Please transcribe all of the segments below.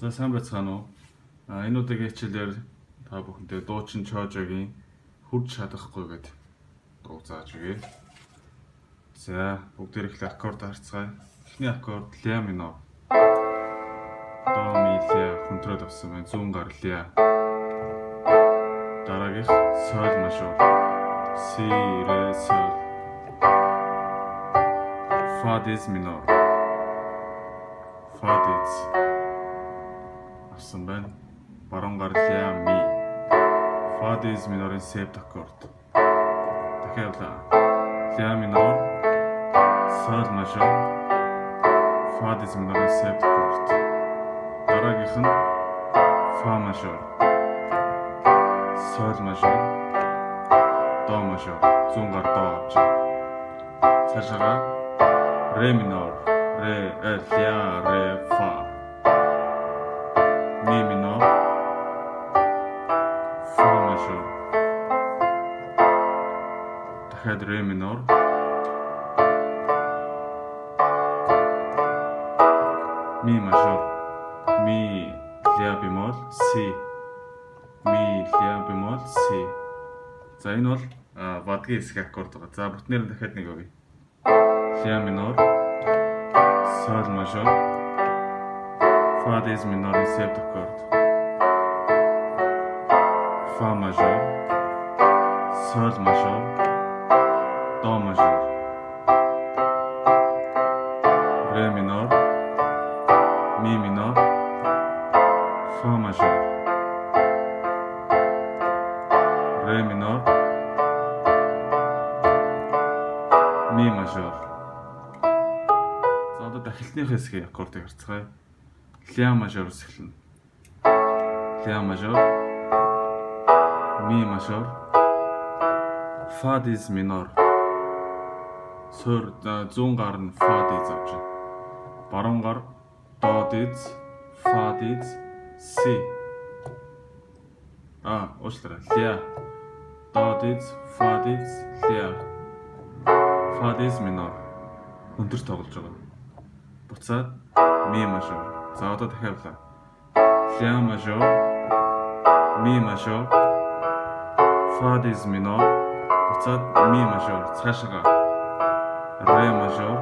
За, сайн байцгаана уу? Энэ удаагийн хичээлээр та бүхэнтэй дуучин Чожогийн "Хүрч чадахгүй" гэдэг дуу зааж өгье. За, бүгдээр их аккорд харцгаая. Эхний аккорд ля минор. До, ми, ля хөнтрөөд авсан байна. Зүүн гар ля. Дараагийнх соль мажор. Си, ре, соль. Фа диез минор. Фа диез авсан байна. Баруун гар ля, ми. Фа диез минорын септ аккорд. Дахиад явлаа. Ля минор, соль мажор, фа диез минорын септ аккорд. Дараагийнх нь фа мажор, соль мажор, до мажор. Зүүн гар до авч байна. Цаашаага ре минор, ре, ля, ре, фа. Ми минор, фа мажор. Дахиад ре минор, ми мажор, ми, ля бемол, си. Ми, ля бемол, си. За, энэ бол вадгийн хэсэг аккорд байгаа. За, бүтнээр нь дахиад нэг өгье. Ля минор, соль мажор, фа диез минорын септ аккорд. Фа мажор, соль мажор, до мажор. Ре минор, ми минор, фа мажор. Ре минор, ми мажор. За, одоо дахилтны хэсгийн аккордыг харцгаая. Ля мажороос эхэлнэ. Ля мажор, ми мажор, фа диез минор. Суурь зүүн гар нь фа диез авч байна. Баруун гар до диез, фа диез, си. Уучлаарай. Ля. До диез, фа диез, ля. Фа диез минор. Өндөр тоглож байгаа. Буцаад ми мажор. За, одоо дахиад явлаа. Ля мажор, ми мажор, фа диез минор, буцаад ми мажор. Цаашаага ре мажор,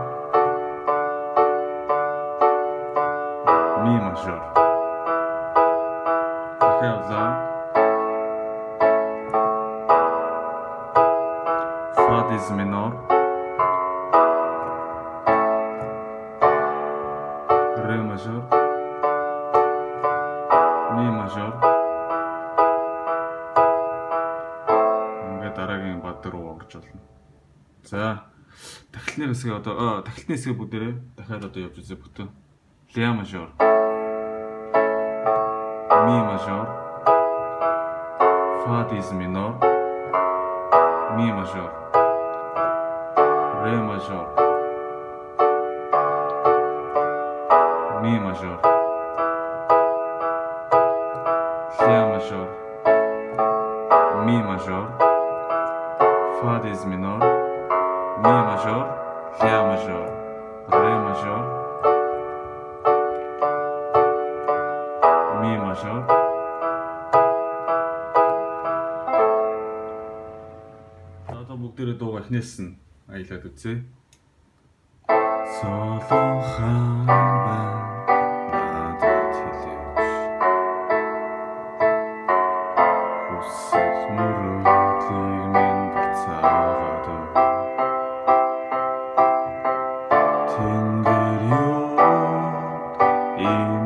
ми мажор. Дахиад явлаа. Фа диез минор, ре мажор, ми мажор. Ингээд дараагийн бад руу орж болно. За, дахилтны хэсэг одоо дахилтны хэсэг бүгдээрээ дахиад одоо явж үзье бүтэн. Ля мажор, ми мажор, фа диез минор, ми мажор, ре мажор, ми мажор, ля мажор, ми мажор, фа диез минор, ми мажор, ля мажор, ре мажор, ми мажор. За, одоо бүгдээрээ дууга эхнээс нь аялаад үзье. Солон хаан байна надад хэлээч. Хүсэл мөрөөдлийг минь буцаагаад өг. Тэнгэр юуд